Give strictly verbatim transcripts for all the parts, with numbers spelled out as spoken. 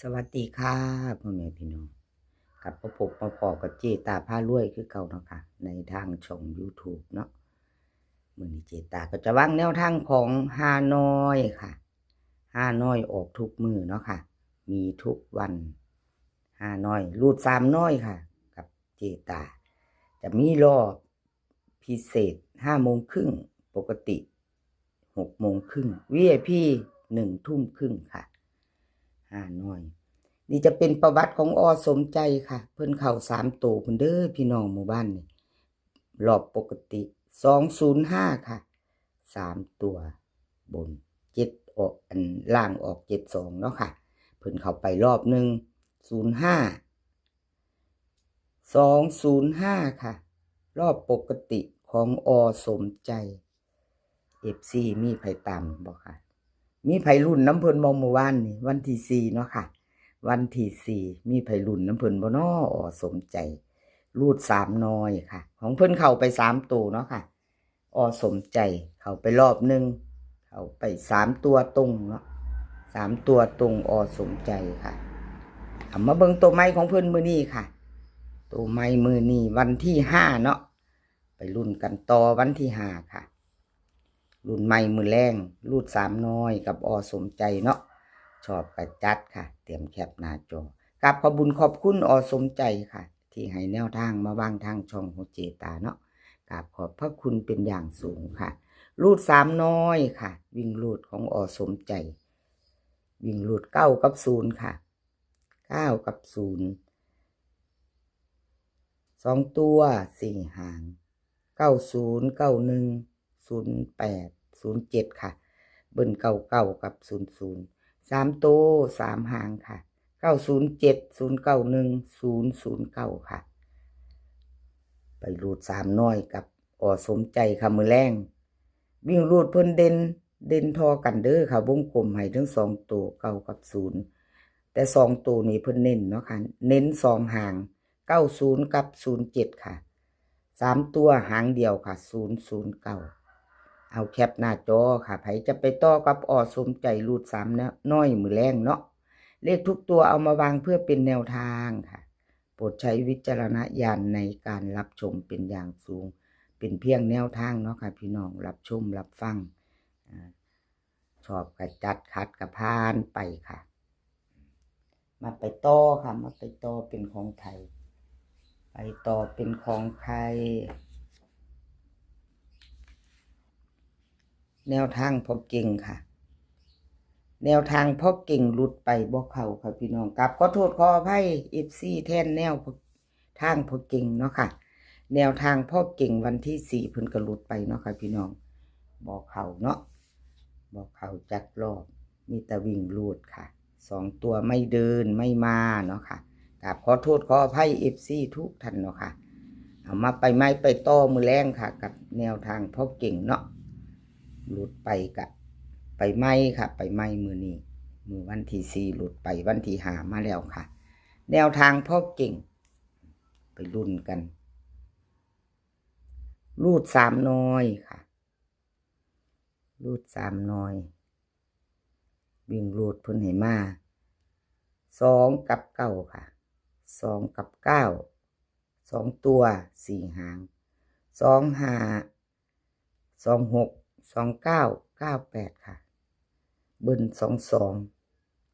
สวัสดีค่ะ พ่อแม่พี่น้อง กลับมาพบมาพ้อกับเจตาพารวยคือเก่าเนาะค่ะ ในทางช่อง YouTube เนาะ มื้อนี้เจตาก็จะวางแนวทางของฮานอยค่ะ ฮานอยออกทุกมื้อเนาะค่ะ มีทุกวัน ฮานอย รูดสามน้อยค่ะ กับเจตา จะมีรอบพิเศษห้าโมงครึ่ง ปกติหกโมงครึ่ง วีไอพี หนึ่งทุ่มครึ่งค่ะ ฮานอย นี่จะเป็นประวัติของอ.สมใจค่ะ เพิ่นเข้าสามโตพุ้นเด้อพี่น้อง หมู่บ้านนี่ รอบปกติ สองศูนย์ห้าค่ะ สามตัวบน เจ็ดออก อันล่างออก เจ็ดสองเนาะค่ะ เพิ่นเข้าไปรอบหนึ่ง ศูนย์ห้า สองศูนย์ห้าค่ะ รอบปกติของ อ.สมใจ เอฟซี มีไผตามบ่คะ มีไผลุ้นนำเพิ่นบ่เมื่อวานนี่ วันที่สี่เนาะค่ะ วันที่สี่มีไผลุ้นนำเพิ่นบ่น้อ อ.สมใจ รูดสามน้อยค่ะ ของเพิ่นเข้าไปสามโตเนาะค่ะ อ.สมใจ เข้าไปรอบหนึ่ง เข้าไปสามตัวตรงเนาะ สามตัวตรง อ.สมใจค่ะ เอามาเบิ่งโตใหม่ของเพิ่นมื้อนี้ค่ะ โตใหม่มื้อนี้วันที่ห้าเนาะ ไปลุ้นกันต่อวันที่ห้าค่ะ รุ่นใหม่มื้อแลง รูดสามน้อยกับ อ.สมใจเนาะ ชอบก็จัดค่ะ เตรียมแคปหน้าจอ กราบขอบบุญขอบคุณ อ.สมใจค่ะ ที่ให้แนวทางมาวางทางช่องของเจตาเนาะ กราบขอบพระคุณเป็นอย่างสูงค่ะ รูดสามน้อยค่ะ วิ่งรูดของ อ.สมใจ วิ่งรูดเก้ากับศูนย์ค่ะ เก้ากับศูนย์ สองตัวสี่หาง เก้าศูนย์ เก้าหนึ่ง ศูนย์แปด ศูนย์เจ็ดค่ะ เบิ้ลเก้าเก้ากับศูนย์ศูนย์ สามโตสามหางค่ะ เก้าศูนย์เจ็ด ศูนย์เก้าหนึ่ง ศูนย์ศูนย์เก้าค่ะ ไปรูดสามน้อยกับ อ.สมใจค่ะ มื้อแลง วิ่งรูดเพิ่นเด่น เด่นท่อกันเด้อค่ะ วงกลมให้ทั้งสองโต เก้ากับศูนย์ แต่สองโตนี้เพิ่นเน้นเนาะค่ะ เน้นสองหาง เก้าศูนย์กับศูนย์เจ็ดค่ะ สามตัวหางเดียวค่ะ ศูนย์ศูนย์เก้า เอาแคปหน้าจอค่ะ ไผจะไปต่อกับ อ.สมใจ รูดสามน้อยมื้อแลงเนาะ เลขทุกตัวเอามาวางเพื่อเป็นแนวทางค่ะ โปรดใช้วิจารณญาณในการรับชมเป็นอย่างสูง เป็นเพียงแนวทางเนาะค่ะพี่น้อง รับชมรับฟัง อ่า ชอบก็จัด ขัดก็ผ่านไปค่ะ มาไปต่อค่ะ มาไปต่อเป็นของไผ ไปต่อเป็นของไผ แนวทางพ่อเก่งค่ะ แนวทางพ่อเก่งหลุดไปบ่เข้าค่ะพี่น้อง กราบขอโทษขออภัย เอฟซี แทนแนวทางพ่อเก่งเนาะค่ะ แนวทางพ่อเก่งวันที่สี่เพิ่นก็หลุดไปเนาะค่ะพี่น้อง บ่เข้าเนาะ บ่เข้าจักรอบ มีแต่วิ่งรูดค่ะ สองตัวไม่เดินไม่มาเนาะค่ะ กราบขอโทษขออภัย เอฟซี ทุกท่านเนาะค่ะ เอามาไปใหม่ไปต่อมื้อแลงค่ะ กับแนวทางพ่อเก่งเนาะ หลุดไปกะไปใหม่ค่ะ ไปใหม่มื้อนี้ มื้อวันที่สี่หลุดไป วันที่ห้ามาแล้วค่ะ แนวทางพ่อเก่ง ไปลุ้นกัน รูดสามน้อยค่ะ รูดสามน้อย วิ่งรูดเพิ่นให้มา สองกับเก้าค่ะ สองกับเก้า สองตัวสี่หาง สองห้า สองหก สองเก้า เก้าแปดค่ะ เบิ้ลสองสอง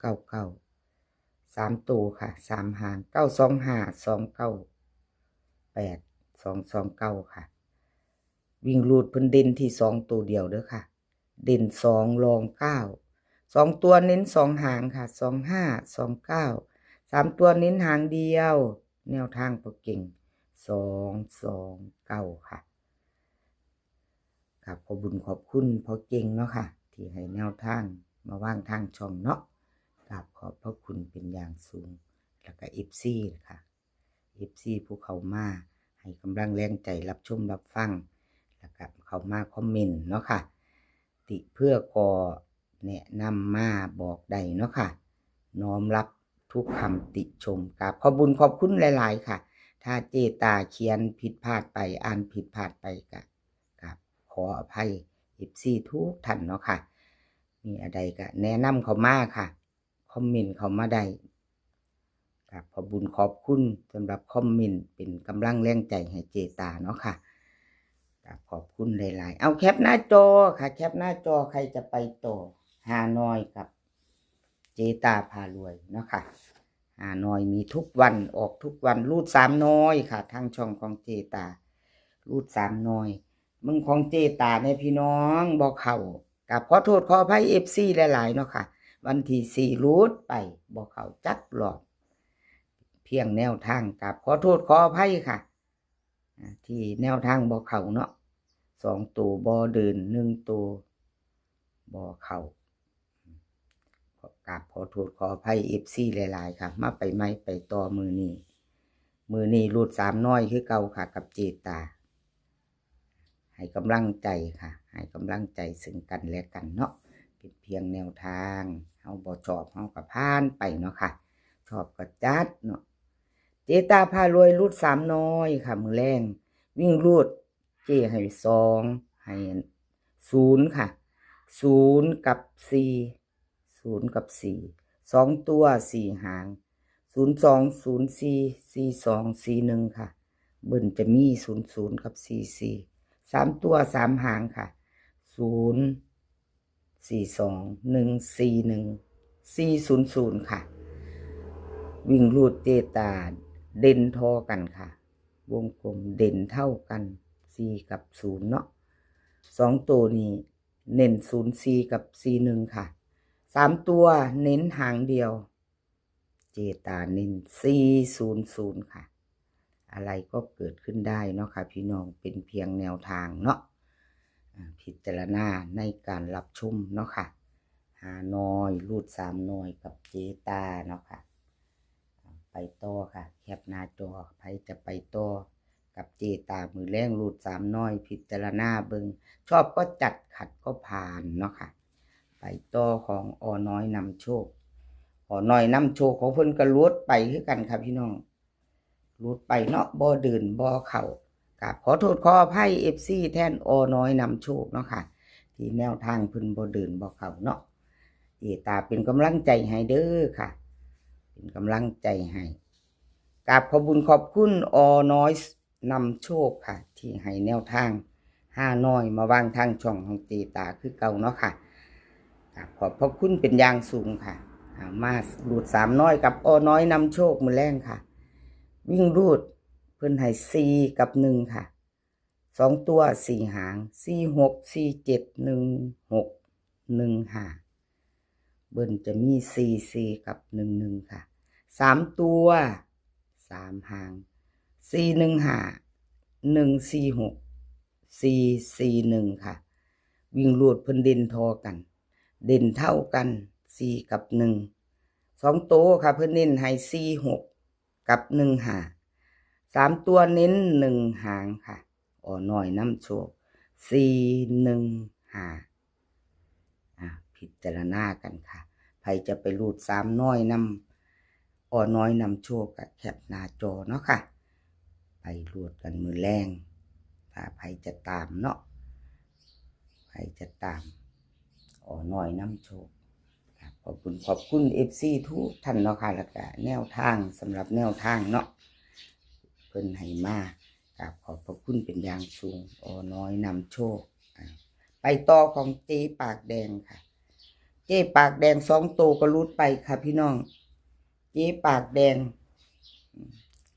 เก้าเก้า สามตัวค่ะ สามหาง เก้าสองห้า สองเก้าแปด สองสองเก้าค่ะ วิ่งรูดเพิ่นเด่นที่สองตัวเดียวเด้อค่ะ เด่นสอง รองเก้า สองตัวเน้นสองหางค่ะ สองห้า สองเก้า สามตัวเน้นหางเดียว แนวทางพ่อเก่ง สองสองเก้าค่ะ กราบขอบบุญขอบคุณพ่อเก่งเนาะค่ะ ที่ให้แนวทางมาวางทางช่องเนาะ กราบขอบพระคุณเป็นอย่างสูง แล้วก็ เอฟซี ค่ะ เอฟซี ผู้เข้ามาให้กำลังแรงใจรับชมรับฟัง แล้วก็เข้ามาคอมเมนต์เนาะค่ะ ติเพื่อก่อแนะนำมาบอกได้เนาะค่ะ น้อมรับทุกคำติชม กราบขอบบุญขอบคุณหลายๆค่ะ ถ้าเจตาเขียนผิดพลาดไป อ่านผิดพลาดไปก็กราบขออภัย เอฟซี ทุกท่านเนาะค่ะ มีอะไรก็แนะนำเข้ามาค่ะ อมเมนต์เข้ามาได้ ครับ ขอบบุญขอบคุณสำหรับคอมเมนต์เป็นกำลังแรงใจให้เจตาเนาะค่ะ ครับ ขอบคุณหลายๆ เอาแคปหน้าจอค่ะ แคปหน้าจอ ใครจะไปต่อฮานอยกับเจตาพารวยเนาะค่ะ ฮานอยมีทุกวัน ออกทุกวัน รูดสามน้อยค่ะ ทางช่องของเจตา รูดสามน้อย มึงของเจตาเนี่ยพี่น้องบ่เข้า กับขอโทษขออภัย เอฟซี หลายๆ เนาะค่ะ วันที่สี่รูดไปบ่เข้าจักรอบ เพียงแนวทาง กับขอโทษขออภัยค่ะ อ่า ที่แนวทางบ่เข้าเนาะ สองตัวบ่เดิน หนึ่งตัวบ่เข้า กราบขอโทษขออภัย เอฟซี หลายๆ ค่ะ มาไปใหม่ไปต่อมื้อนี้ มื้อนี้รูดสามน้อยคือเก่าค่ะ กับเจตา ให้กำลังใจค่ะ ให้กำลังใจซึ่งกันและกันเนาะ เป็นเพียงแนวทาง เฮาบ่ชอบเฮาก็ผ่านไปเนาะค่ะ ชอบก็จัดเนาะ เจตาพารวยรูดสามน้อยค่ะ มื้อแลง วิ่งรูด เจให้สอง ให้ศูนย์ค่ะ ศูนย์กับสี่ ศูนย์กับสี่ สองตัวสี่หาง ศูนย์สอง ศูนย์สี่ สี่สอง สี่หนึ่ง ค่ะ เบิ้ลจะมีศูนย์ศูนย์กับสี่สี่ สามตัวสามหางค่ะ ศูนย์สี่สอง หนึ่งสี่หนึ่ง สี่ศูนย์ศูนย์ ค่ะ วิ่งรูดเจตาเด่นท่อกันค่ะ วงกลมเด่นเท่ากัน สี่กับศูนย์ เนาะ สองตัวนี้เน้นศูนย์สี่กับสี่หนึ่ง ค่ะ สามตัวเน้นหางเดียว เจตาเน้นสี่ศูนย์ศูนย์ ค่ะ อะไรก็เกิดขึ้นได้เนาะค่ะพี่น้อง เป็นเพียงแนวทางเนาะ อ่า พิจารณาในการรับชมเนาะค่ะ ฮานอยรูดสามน้อยกับเจตาเนาะค่ะ ไปต่อค่ะ แคปหน้าจอ ใครจะไปต่อกับเจตา มื้อแลงรูดสามน้อย พิจารณาเบิ่ง ชอบก็จัด ขัดก็ผ่านเนาะค่ะ ไปต่อของอน้อยนำโชค อน้อยนำโชคของเพิ่นก็รูดไปคือกันค่ะพี่น้อง รูดไปเนาะ บ่เดินบ่เข้า กราบขอโทษขออภัย เอฟซี แทนอน้อยนำโชคเนาะค่ะ ที่แนวทางเพิ่นบ่เดินบ่เข้าเนาะ เจตาเป็นกำลังใจให้เด้อค่ะ เป็นกำลังใจให้ กราบขอบบุญขอบคุณอน้อยนำโชคค่ะ ที่ให้แนวทางฮานอยมาวางทางช่องของเจตาคือเก่าเนาะค่ะ กราบขอบพระคุณเป็นอย่างสูงค่ะ อ่า มารูดสามน้อยกับอน้อยนำโชคมื้อแลงค่ะ วิ่งรูดเพิ่นให้สี่กับหนึ่งค่ะ สองตัวสี่หาง สี่หก สี่เจ็ด หนึ่งหก หนึ่งห้า เบิ้ลจะมีสี่สี่กับหนึ่งหนึ่งค่ะ สามตัวสามหาง สี่หนึ่งห้า หนึ่งสี่หก สี่สี่หนึ่ง ค่ะ วิ่งรูดเพิ่นเด่นท่อกัน เด่นเท่ากัน สี่กับหนึ่ง สองตัวค่ะ เพิ่นเน้นให้สี่หกกับหนึ่งห้า สามตัวเน้นหนึ่งหางค่ะ อน้อยนำโชค สี่หนึ่งห้า อ่ะ พิจารณากันค่ะ ใครจะไปรูดสามน้อยนำอน้อยนำโชคก็แคปหน้าจอเนาะค่ะ ไปรูดกันมื้อแลง ถ้าใครจะตามเนาะ ใครจะตามอน้อยนำโชค ครับ ขอบคุณ ขอบคุณ เอฟซี ทุกท่านเนาะค่ะ แล้วก็แนวทาง สำหรับแนวทางเนาะ เพิ่นให้มา กราบขอบพระคุณเป็นอย่างสูง อน้อยนำโชค อ่า ไปต่อของเจ๊ปากแดงค่ะ เจ๊ปากแดงสองตัวก็รูดไปค่ะพี่น้อง เจ๊ปากแดง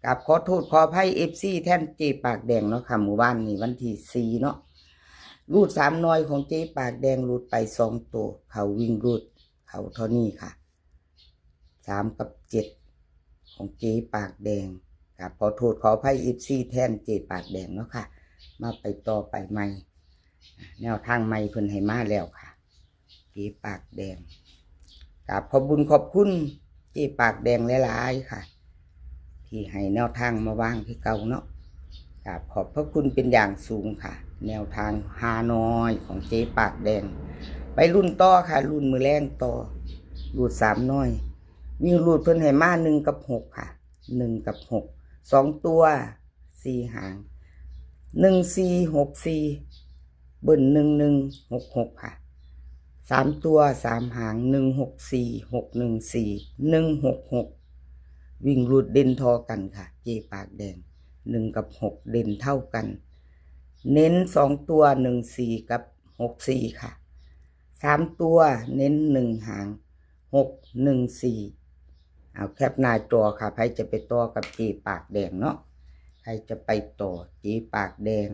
กราบขอโทษขออภัย เอฟซี แทนเจ๊ปากแดงเนาะค่ะ มื้อวานนี้วันที่สี่เนาะ รูดสามน้อยของเจ๊ปากแดงรูดไปสองตัว เขาวิ่งรูด เขาเท่านี้ค่ะ สามกับเจ็ด ของเจ๊ปากแดง กราบขอโทษขออภัย เอฟซี แทนเจ๊ปากแดงเนาะค่ะ มาไปต่อไปใหม่ แนวทางใหม่เพิ่นให้มาแล้วค่ะ เจ๊ปากแดง กราบขอบบุญขอบคุณเจ๊ปากแดงหลายๆค่ะ ที่ให้แนวทางมาวางคือเก่าเนาะ กราบขอบพระคุณเป็นอย่างสูงค่ะ แนวทางฮานอยของเจ๊ปากแดง ไปรุ่นต่อค่ะ รุ่นมื้อแลงต่อ รูดสามน้อย วิ่งรูดเพิ่นให้มาหนึ่งกับหกค่ะ หนึ่งกับหก สองตัวสี่หาง หนึ่งสี่หกสี่ เบิ้ลหนึ่งหนึ่งหกหกค่ะ สามตัวสามหาง หนึ่งหกสี่ หกหนึ่งสี่ หนึ่งหกหก วิ่งรูดเด่นทอกันค่ะ เจปากแดง หนึ่งกับหกเด่นเท่ากัน เน้นสองตัว หนึ่งสี่ กับ หกสี่ ค่ะ สามตัวเน้นหนึ่งหาง หกหนึ่งสี่ เอาแคปหน้าจอค่ะ ใครจะไปต่อกับเจปากแดงเนาะ ใครจะไปต่อเจปากแดง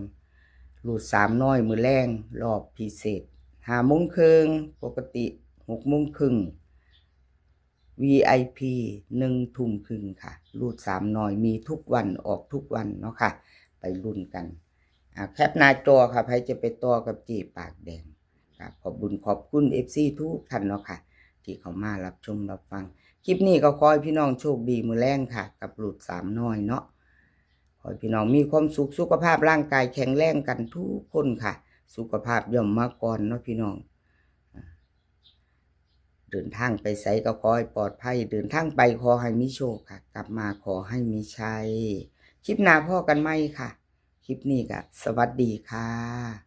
รูดสามน้อยมื้อแลง รอบพิเศษ ห้าโมงครึ่ง ปกติ หกโมงครึ่ง วีไอพี หนึ่งทุ่มครึ่งค่ะ รูดสามน้อยมีทุกวัน ออกทุกวันเนาะค่ะ ไปลุ้นกัน อ่า แคปหน้าจอค่ะ ใครจะไปต่อกับเจปากแดง ครับ ขอบบุญขอบคุณ เอฟซี ทุกท่านเนาะค่ะ ที่เข้ามารับชมรับฟัง คลิปนี้ก็ขอให้พี่น้องโชคดีมื้อแลงค่ะ กับรูดสามน้อยเนาะ ขอให้พี่น้องมีความสุข สุขภาพร่างกายแข็งแรงกันทุกคนค่ะ สุขภาพย่อมมาก่อนเนาะพี่น้อง เดินทางไปไสก็ขอให้ปลอดภัย เดินทางไปขอให้มีโชคค่ะ กลับมาขอให้มีชัย คลิปหน้าพ้อกันใหม่ค่ะ คลิปนี้ก็สวัสดีค่ะ